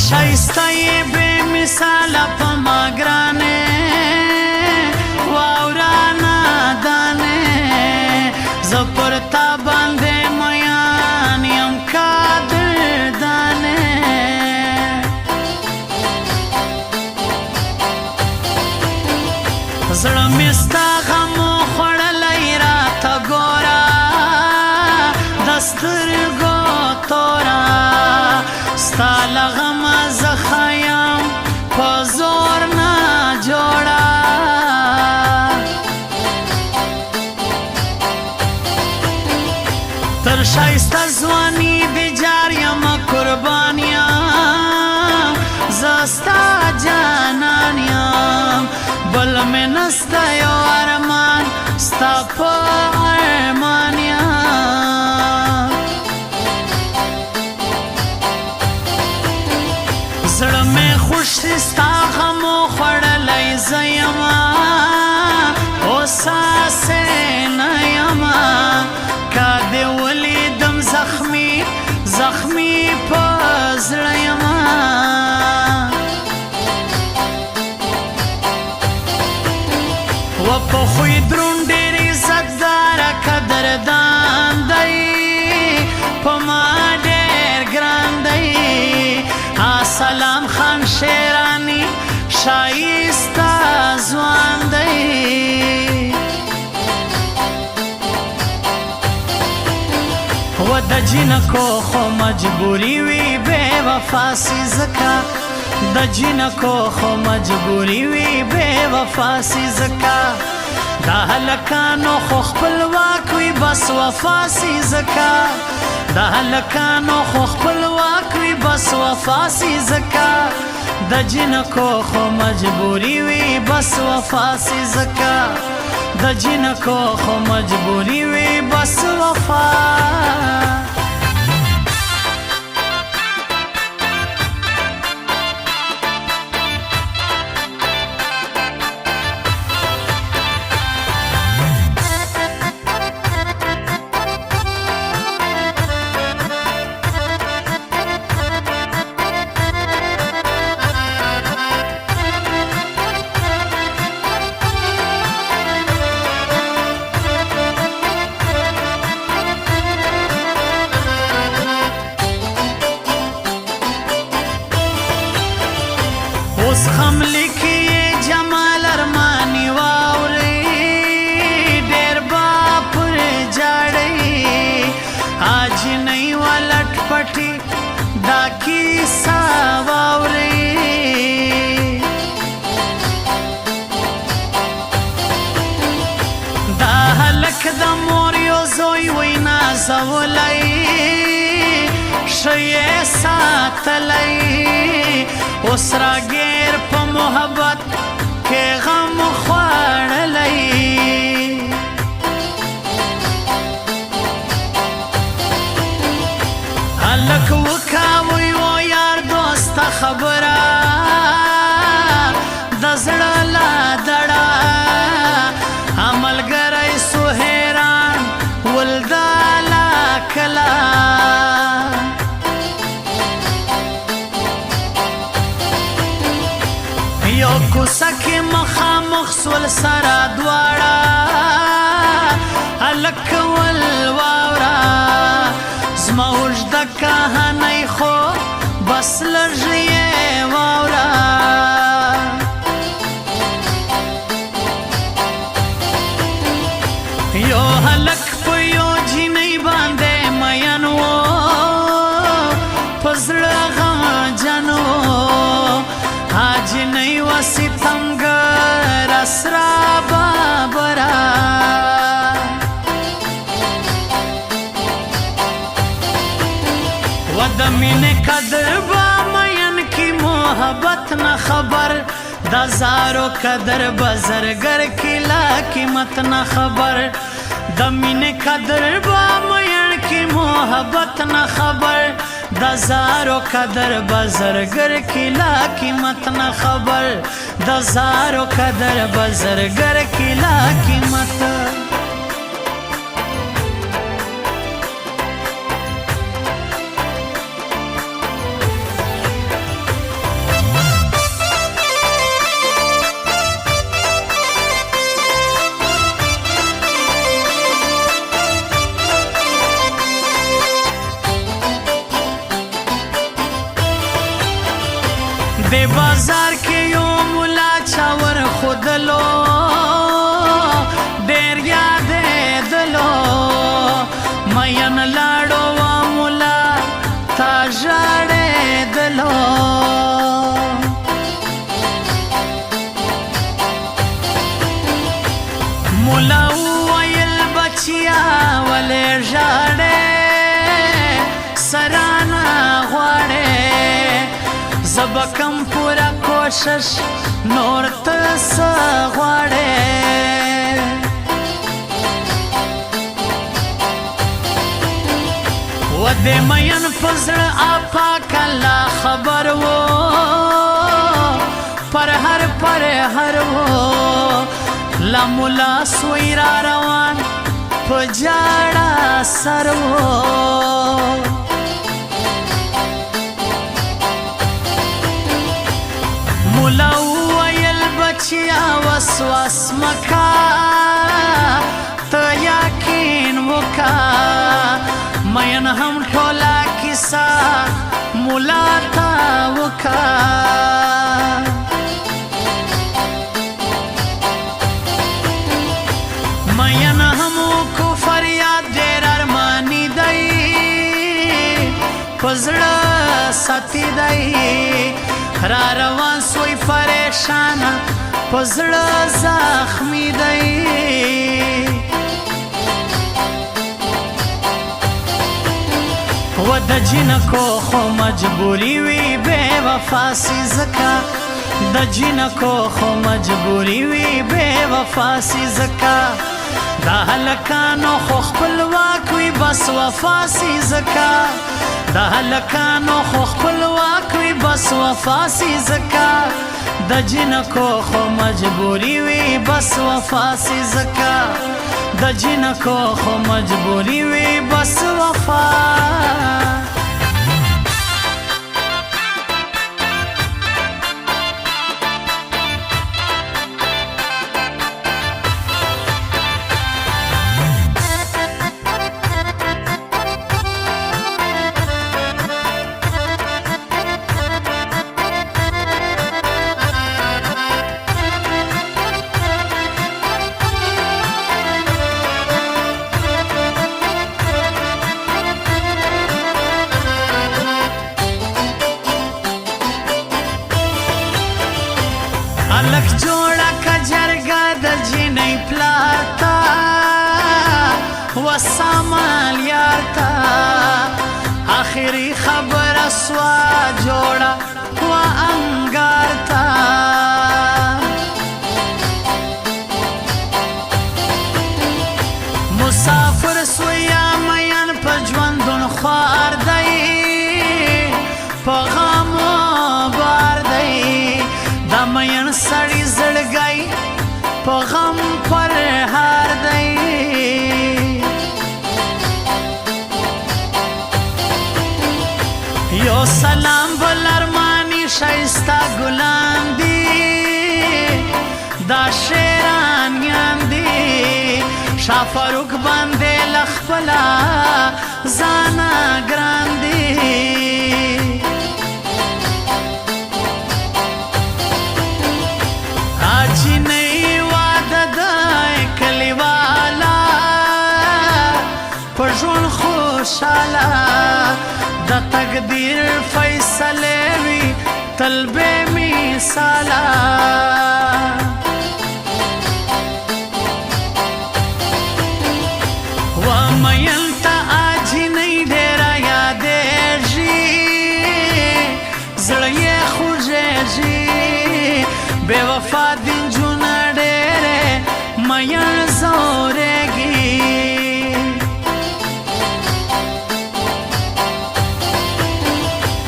شایسته یې بې مثاله په ما ګرانې، واوره نادانې. زه پر تا باندې میان یم قدردانې. زړه مې ستا غمو خوړلی، راته ګوره د سترګو تورا. ستا له غمه زه ښه یم په زور نه جوړه. تر ښایسته ځواني دې جار یم، قربان یم، زه ستا جانان یم. بل مې نسته یو ارمان، ستا په ارمان یم. زړه مې خوش ستا غمو خوړلی، زه یمه اوس هسې نه یمه. که دې ولیدم زخمي زخمي په زړه یمه. و په خوی درون ډېر عزتدار قدردان دی، په ما ډېر ګران دی. سلام خان شیرانی شایسته ځوان دی. و د جنکو خو مجبوری وي بې وفا سي زکا، د جنکو خو مجبوری وي بې وفا سي زکا. د هلکانو خو خپلواک وي بس وفا سي زکا، د هلکانو خو خپلواک وي بس وفا سي زکا. د جنکو خو مجبوری وي بس وفا سي زکا، د جنکو خو مجبوری وي بس وفا. اوس خم لیکي جمال ارماني، واوري ډېر با پر جاړي. اج نه ولټ پټي دا کیسه واوري. دا هلک د مور یو زوی وای نازولی، ښه یې ساتلی. اوس راګیر په محبت کې غم خوړلی. هلک وکاوی و یار دوست خبره د زړه لا دړه. عملګری سهیران ولدالا کلا. یو کوڅه کې مخامخ سول سره دواړه، هلک ول واوره زما اوږده کهانۍ، خو بس لږ یې واوره. یو هلک په یو جینۍ باندې مین و، په زړه غمجن و. جنۍ وه ستمګره سره بابره. و د مینې قدر به مین کی محبت نه خبر، د زارو قدر به زرګر کی لا قیمت نه خبر. د مینې قدر به مین کی محبت نه خبر، د زارو قدر به زرګر کی لا قیمت نه خبر، د زارو قدر به زرګر کی لا قیمت. مولا وویل بچیا ولې ژاړې، سرانه غواړې؟ زه به کم پوره کوشش، نور ته څه غواړې؟ و دې مین په زړه اپا کله خبر وو، پر هر پر هر وو. لا مولا سوی را روان په جاړه سر وو. مولا وویل بچیا وسواس مکا، ته یقین وکا. مین هم ټوله کیسه مولا ته وکا. مین هم کو فریاد ډېر ارماني دی، په زړه ساتي دی. را روان سوی پریشانه، په زړه زخمی دی. و د جنکو خو مجبوری وي بے وفا سي زکا، د جنکو خو مجبوری وي بے وفا سي زکا. د هلکانو خو خپلواک وي بس وفا سي زکا، د هلکانو خو خپلواک وي بس وفا سي زکا. د جنکو خو مجبوری وي بس وفا سي زکا، د جنکو خو مجبوری وي بس وفا. الک جوړه کجرګه د جنۍ پلار تا وسامال یار تا، اخري خبره سوا جوړه و انګار تا. مسافر سویا میان په ژوندون خوار دی، په غمو بار دی. د مین سړی زړګی په غم پر هار دی. یو سلام بل ارمانی شایسته ګلان دي، دا شیران یان دي. شاه فاروق باندې لخپلا زانا ګران دي. اجنې واده د کلیوالا په ژوند خوشاله، د تقدیر فیصله وی تل بے مثاله. و مین ته اجنې ډېره یادېږي، زړه یې خوږېږي. بے وفا دین جون ډېرې مین زورېږي.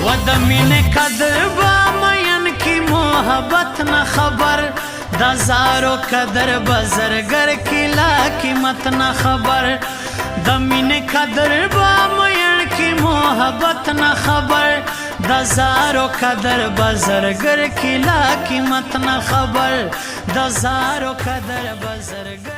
و د مینې قدر با مین کی محبت نه خبر، د زارو قدر بزرګر کی لا قیمت نه خبر. د مینې قدر با مین کی محبت نه خبر، د زارو قدر بزرګر کی لا قیمت نه خبر، د زارو قدر بزرګر